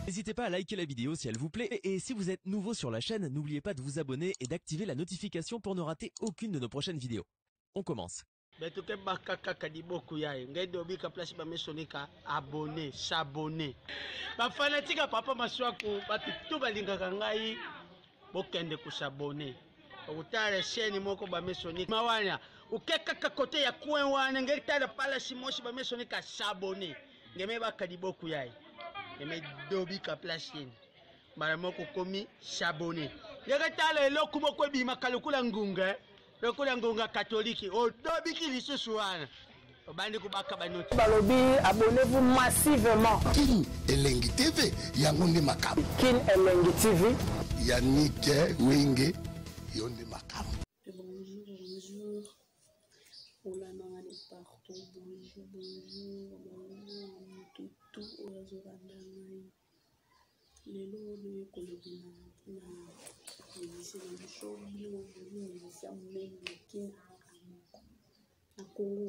N'hésitez pas à liker la vidéo si elle vous plaît et si vous êtes nouveau sur la chaîne, n'oubliez pas de vous abonner et d'activer la notification pour ne rater aucune de nos prochaines vidéos. On commence. Betuke baka kaka liboku yaye ngai dobika place bamesonika abonné s'abonner bafanatika papa maswaku bato tu balingaka ngai bokende kosabone okotala chaîne moko bamesonika mawana oke kaka kote ya coin wana ngai tala palasi mosi bamesonika s'abonner ngeme baka liboku yaye ngeme dobika place yeni mbala moko okomi s'abonner ndenge tala eloko moko ebimaka lokola ngunga eh. Lokola ngonga katoliki odobiki lisusu wana obandi kobaka banoti. Balobi abonnez-vous massivement. Kin Elengi TV yango nde makambo. Kin Elengi TV. Yannick Wenge yo nde makambo. Bonjour, bonjour. Olandanga de partout. Bonjour, bonjour, bonjour. Moto tout oyo azolanda ngai. Lelo oyo kolobela mpona musicien na biso bino boyebi musicien monene na kin azaka moko na congo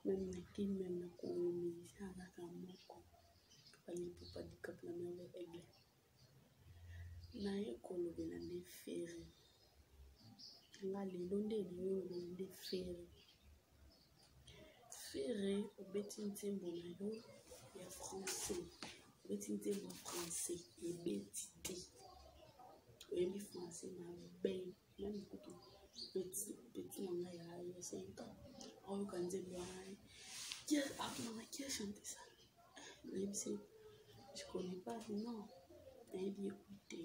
meme na kin meme na congo musicien azaka moko Fally Ipupa Dicap la merveille aigle naye kolobela nde Ferre nga lelo nde elingi olobela nde Ferre Ferre obeti nzembo na yo ya français obeti nzembo ya français ebeti te oyembi français mabe meme kutu petit petit na ngai ya ya 5 ans aoyoka nzembo wana atunanga qui a chanté ça nayebisi je connais pas non nayebi ye kutu te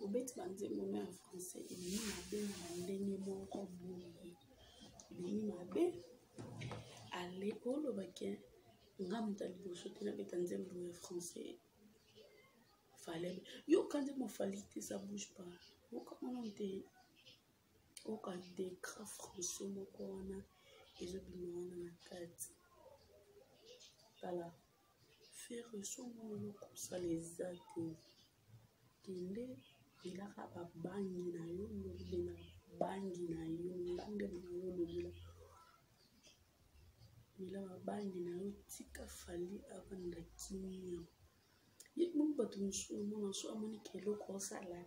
Obeti ba nzembo no ya français ebimi mabe na ba ndenge moko boye ebimi mabe ale oloba ke nga moto ya liboso te nabeta nzembo ya français fale yoka nzembo fali te ça bouge pas yoka wana te oka decra français moko wana ezobima wana na kati tala Ferre somo eloko osala eza te kende melaka ba bangi na yo lobela bangi na yo nga nde na yo lobela mela ba bangi na yo tika Fally avanda kimia ye bongo bato mosusu omona so amoni ke eloko osala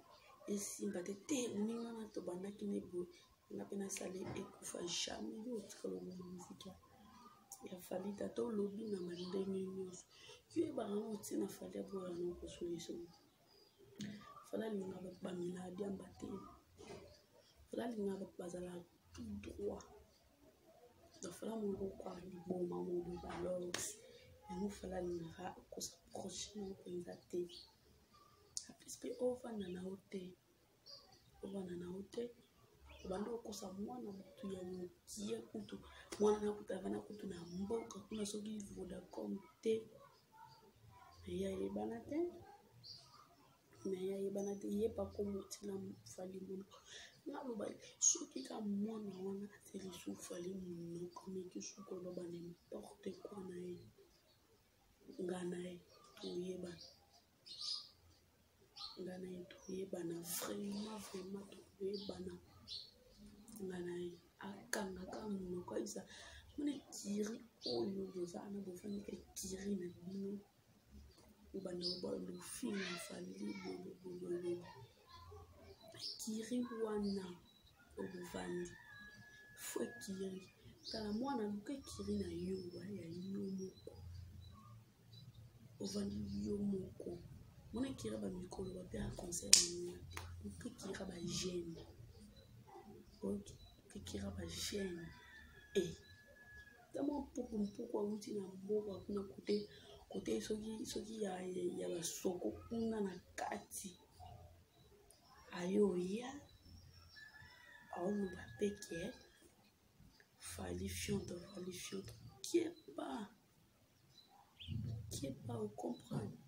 esimba te te moninga na tobandaki ne boye nga mpe nasali ekufa jamais yo otikala oboma miziki ya Fally te ata olobi na bandenge nyonso yo yebaka yango ntina Fally aboya na okosolution Fally alingaka bato bamelaka diamba te Fally alingaka bato bazalaka tout droit donc Fally amonaka okwa liboma mobo balox yango Fally alingaka kosaproche na yo mpenza te apesi mpe ovanda na yo te Ovanda na yo te obandi kokosa mwana motu ya mokie kutu mwana na kutu avanda kutu na mboka kuna soki vodacom te me ye ayebana te me ye ayebana te ye pakomotina fali monoko naloba soki ka mwana wana atie lisusu fali monoko ameki su koloba n'importe quoi na ye nga na ye toyebana Nga na ye toyebana vraiment vraiment toyebana nga na ye akanga kaka monoko ayebisa mona kiri oyo boza wana bofandi ka kiri na bino obanda lofinga fali bobobobobo kiri wana obovandi fo kiri tala mwana luka kiri na yo ya yo moko Ovandi yo moko mona kira ba mikolo ba père concert na te kira ba jeune ok kira ba jeune e eh. tama mpuku mpuku awuti na mboka kuna kote kote soki soki ya, ya basoko kuna na kati ayo oya aoloba mpe ke fali fionto fali fionto keba Keba o comprendre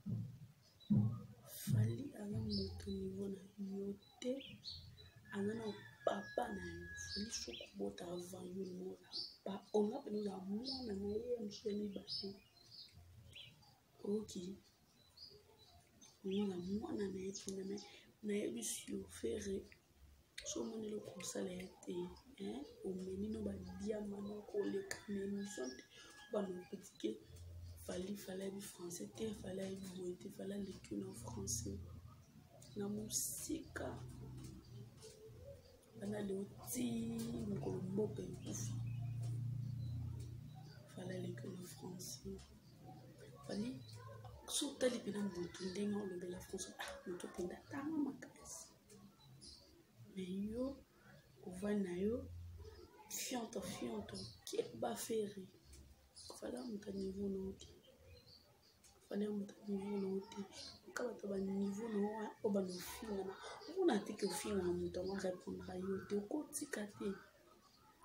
Fally aza moto niveau na yo te aza na papa na yo Fally soki obota avant yo oza oza pene oza mwana na ye ya mosusu ya mibale oyoki oza mwana na ye mpenza me nayebisi yo Ferre so omoni eloko kosala ye te omemi no badiama na koleka na émission te obanda kokritike Fally. Fally Fally ayebi français te Fally ayebi boye te Fally aleki na français na mosika banda leo ti mokolo mboka ekufa Fally aleki na français Fally so otali mpena motu ndenge olobela français ah motu mpenza tanga makasi mais yo ovandi na yo fionto fionto keba Ferre Fally moto ya niveau na yo te Fally moto ya niveau na yo te oka bato ba niveau na yo oyo banda ofingana omona te ke ofingana moto yango arépondra yo te okotika te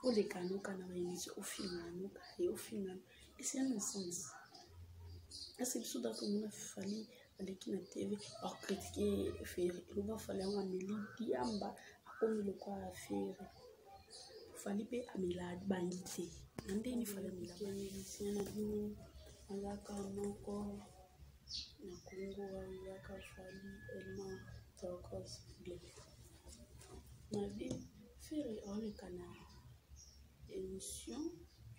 oleka noka na baémission ofingana noka ye ofingana eza na sens ese biso da tomona Fally aleki na TV acritiquer Ferre eloba Fally yango ameli diamba akomi lokola Ferre Fally mpe amela bangi te na ndeni Fally amela musicien na bino azaka moko na Kongo azaka Fally Elma Tokos na bi Ferre aoleka na émission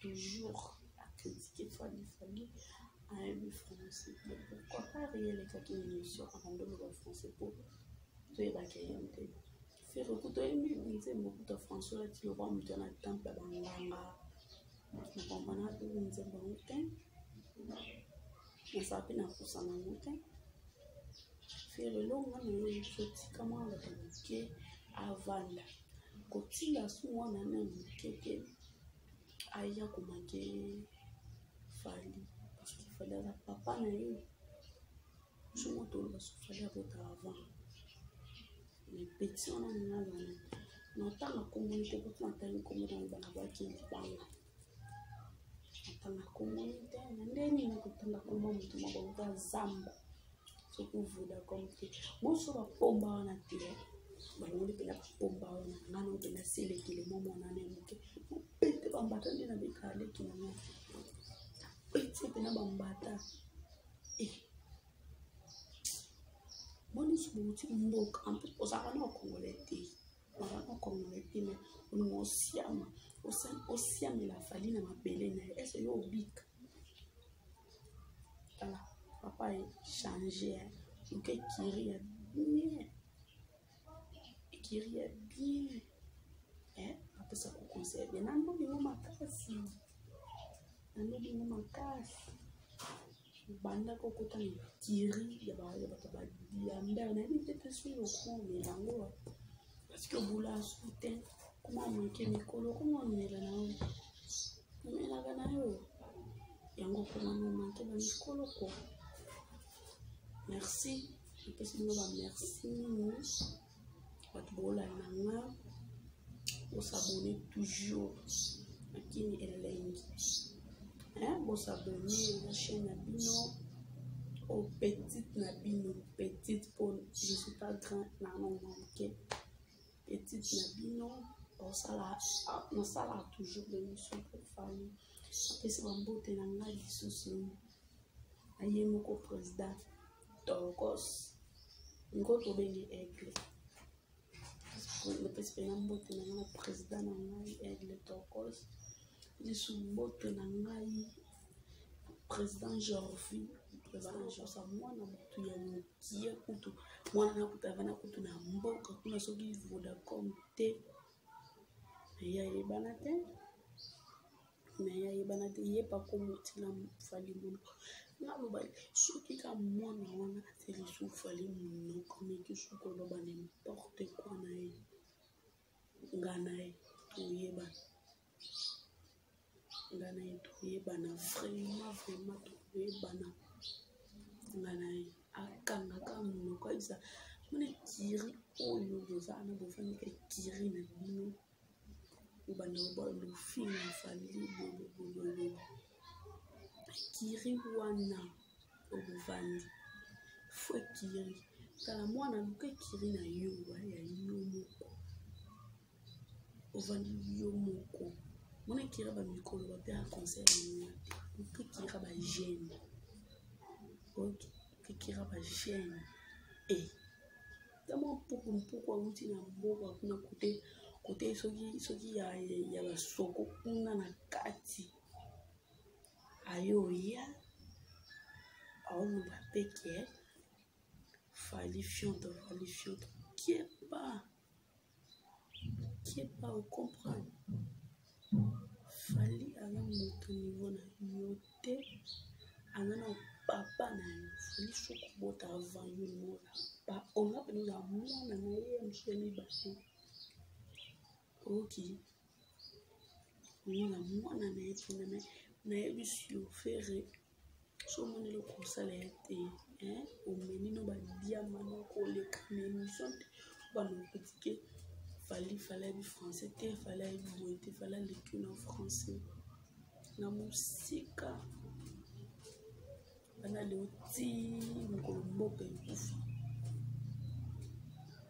toujours acritiquer Fally Fally ayebi français. Mais pourquoi pas rien elekaki na émission abandi oloba français po toyebaki ye te? Ferre kuta oyembi nzembo kuta français, olati lokwa moto na temple ya banganga. Nakompana mpe nzembo yango te, nazala mpe na kosa nango te. Ferre, elongo nga na yo biso, tika mwana bato moke avanda, kotinda su mwana na moke te aya komanquer Fally, parce que Fally aza papa na ye. Biso mo toloba so Fally abota avant, mais petit wana ninga azala na ntanga komoni te. Kuti natangi kombo na bana bwaki libanga, natanga komoni te. Na ndeni nakotanga kombo moto moko auta zamba soki Vodacom te, boso bapomba wana te, balongoli mpena bapomba wana. Nga na mpena selekele mwa mwana na ya moke mopete bambata nde na beka aleki na nga peti mpena bambata. E boniso bouti mboka, en plus ozalaka na congolais te, ozalaka na congolais te, mais olinga osiama, osiamela Fally na mabele na ye. Ese yo obika? Tala papa echange, moke ekiri ya bien, ekiri ya bien. Apesa ko conseil bien. Nalobi ngo makasi, nalobi ngo makasi. Banda kokota na ekiri ya bato badiambere, nayebi te te soki okomela yango, parce que obula su te, koma moke mikolo, koma omela na yo, omelaka na yo yango, okoma no manquer bamikolo ko. Merci, napesi bino bamerci mingi, bato bolanda nga, bos'abonner toujours na Kini Elengi, bos'abonner na chaîne na bino o petite na bino petite, po je suis pas grand na moke petite na bino. Nasala toujours bémission pour famille. Apesi bambote na ngai lisusu aye moko président Tokos ngo tobenge Aigle. Napesi mpena mbote na ngai na président na ngai Aigle Tokos. Lisu mbote na ngai président Jorvi, président Jorsa, mwana motu ya mokie kutu, mwana na kutu avanda kutu na mboka kuna soki Vodacom te, ye ayebana te, me ye ayebana te. Ye pakomotina Fally monoko. Naloba soki ka mwana wana ateli su Fally monoko, ameki su koloba n'importe quoi na ye, nga na ye toyebana, nga na ye toyebana, vraiment vraiment toyebana. Nga na ye akangaka monoko, ayebisa mona ekiri oyo boza wana, bovandika ekiri na bino, obanda lofinga Fally bolobolobo. Ekiri wana oyo bovandi fo ekiri, tala mwana, luka ekiri na yo ya yo moko, ovandi yo moko, mona ekiri bamikolo bapeka conseil bango te. Luka ekiri bajeune, ok, ekiri bajeune e tama mpuku mpuku awuti na mboka kuna kote kote soki soki ya basoko kuna na kati ayo oya. Aoloba mpe ke Fally fionto, Fally fionto. Keba, keba, ocomprendre. Fally aza moto niveau na yo te, aza na papa na yo. Fally soki obota avant yo mola pa onga mpenza ozala mwana na ye ya mosusu ya mibale. Oyoki mwana mwana na ye mpona me nayebisi yo Ferre so omoni eloko kosala ye te, omemi no badiama no koleka na émission te, bana okritike Fally. Fally ayebi français te, Fally ayebi boye te, Fally aleki na français na mosika. Bana leo ti mokolo mboka ekufa,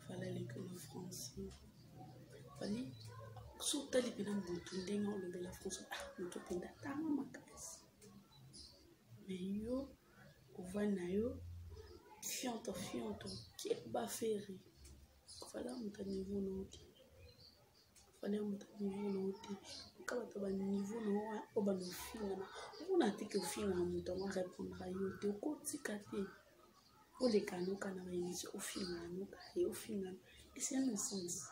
Fally aleki na français. Fally so otali mpena motu ndenge olobela français, ah, motu mpenza tanga makasi. Me yo ovandi na yo fionto fionto, keba Ferre. Fally moto ya niveau na yo te, Fally moto ya niveau na yo te. Oka bato ba niveau na yo oyo bana ofingana, omona te ke ofingana moto yango arépondra yo te, okotika te oleka noka na baémission ofingana noka ye ofingana, eza na sens.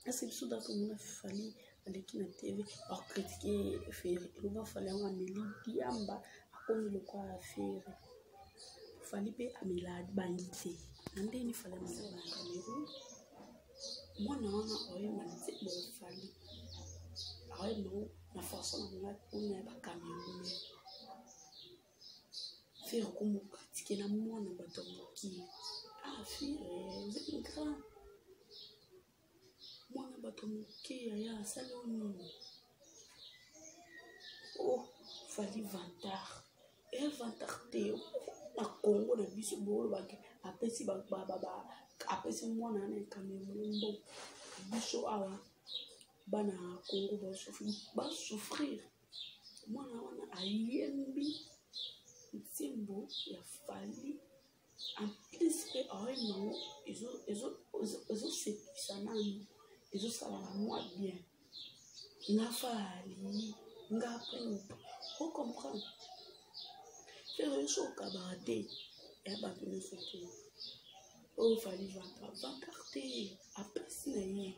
Ese biso da tomona Fally aleki na TV bakritike Ferre, eloba Fally yango ameli diamba, akomi lokola Ferre. Fally mpe amela bangi te, na ndeni Fally amela bangi? Cameroun mwana wana oyemba nzembo ya Fally, aoyemba ngo na façon na bango mpona ya bacamerounais. Ferre okomi okritike na mwana bato ya mokili. Ah Ferre, vous êtes grand, mwana bato moke yaya asali o nini? Oh, Fally vantard e vantard te na Congo na biso. Boolobaki apesi apesi mwana wana ya Cameroun mbongo, biso awa bana ya Congo basouffrir. Mwana wana ayembi nzembo ya Fally, en plus mpe aoyemba yango ezosekisa nanu, ezosala na mwa bien. Nga Fally, nga pupa, ocomprendre. Ferre yo so okabaka te ya bato nyonso te. Oyo Fally vantard, vantard te, apesi na ye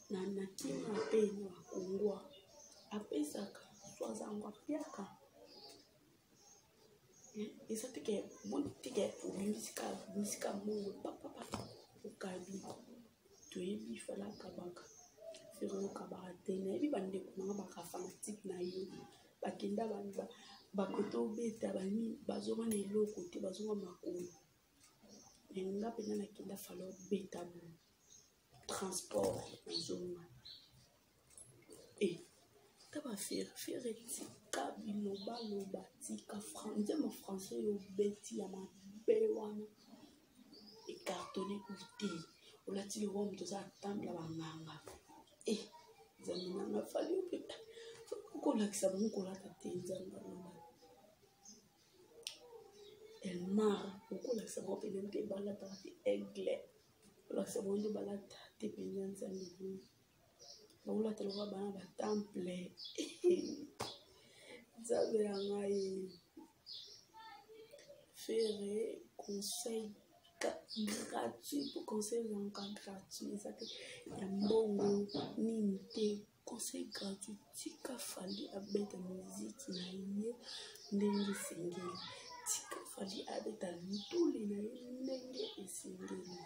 na kima mpe na bakongwa apesaka so aza yango apiaka. Eza teke moni teke obimisika obimisika mbongo papapa okabi, toyebi Fally akabaka. Ferre okabaka te. Nayebi bandeko nanga baka fanatique na yo bakenda bakote obeta banini, bazonga na eloko te, bazonga makolo. Me nga mpenza nakenda Fally obeta boye, transport nazonga e ta baFerre. Ferre tika bilobaloba, tika nzembo français oyo obeti ya mabe wana ecartonne kutu te, olati lokwa moto oza atamble ya banganga. E Nzambe nanga, Fally mpe okolakisa bango kolata te. Nzambe aloba Elmar, okolakisa bango mpenza nde balataka te. Aigle, olakisa bango nde balata te mpenza. Nzambe nanga, bakolata lokola bana batemple. Nzambe ya ngai, Ferre, conseil gratuit po conseil ezalaka gratuit, eza te ya mbongo nini te. Conseil gratuit, tika Fally abeta miziki na ye ndenge esengeli, tika Fally abeta ntule na ye ndenge esengeli.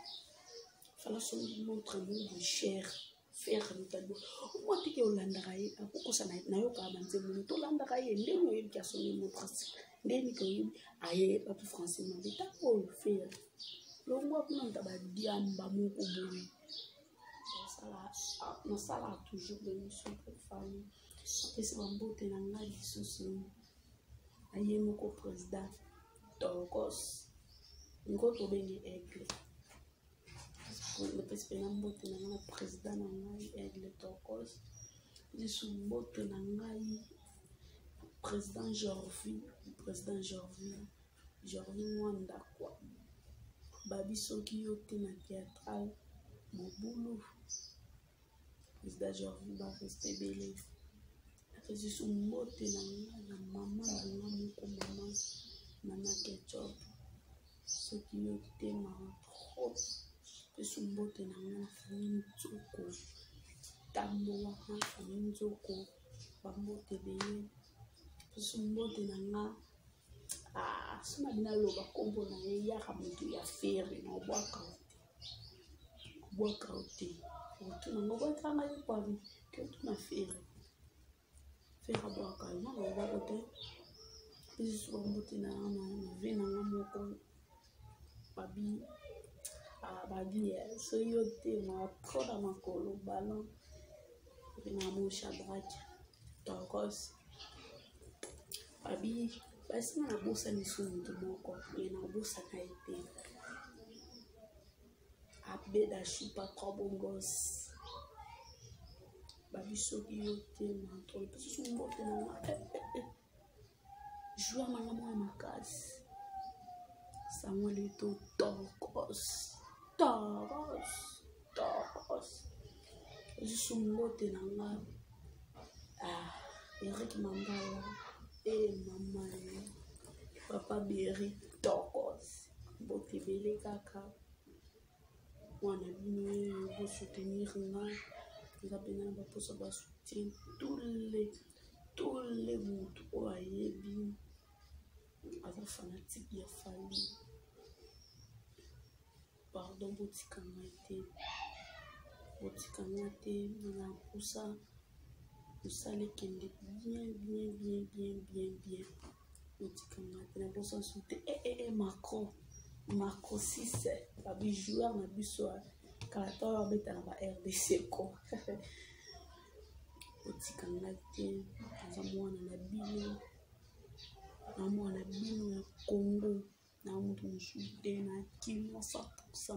Fally asombi montre moko cher. Ferre motali omwa teke olandaka ye, akokosa nayokaka banzembo no tolandaka ye ndenge oyebi asombi montre, ndenge ke oyebi ayeba mpe français mabe. Ntango oyo Ferre longwa kuna moto badiamba moko boye, nasalaka toujours bémission mpo Fally. Apesi bambote na ngai lisusu na ye moko président Tokos ngo tobenge Aigle. Napesi mpena mbote na ngai na président na ngai Aigle Tokos, lisusu mbote na ngai président Jorvi, président Jorvi, Jorvi Mwanda kwa babi soki yo te na théâtral mobulu. Président Jorvi, barespect ebele. Napesi lisusu mbote na ngai na mama na ngai moko, mama. yo te, mawa trop. Pesi mbote na nga na famille Nzoko, tambo wana famille Nzoko, bambote ebele. Pesi mbote na nga, ah, so na bino aloba nkombo na ye, yaka moto ya fere na obwaka yo te, obwaka yo te, otuna ngo obwaka ngai kwami ke otuna fere. Fere abwaka yo, nga nalobako te. Lisusu bambote na vie na nga moko, babi babi soki yo te ma trop na makolo ballon na mo Shadrack Tokos. Babi basi nga nabosani so moto moko me nabosana ye te, Abeda Shupa Kobongos. Babi soki yo te matolo. Mpe susu mbote na nga joueur na nga mwana makasi Samuel Eto'o, Tokos, Tokos, Tokos. Lisusu mbote na nga, ah, Eric Mandala e mama papa Beri Tokos, mbote ebele kaka. Mwana bino oyo bosoutenir nga, eza mpena na baposa basoutien tous les motu oyo ayebi aza fanatique ya Fally. Pardon, botika ngai te, botika ngai te, na mposa mosala ekende bien bien bien bien bien bien. Botika ngai te, na mposa nsu te. Macron, Macron 6, babi joueur na biso kala to oyo abeta na ba RDC ko. Botika ngai te, aza mwana na bino, na mwana bino ya Congo, na moto mosusu te, na kino 100%.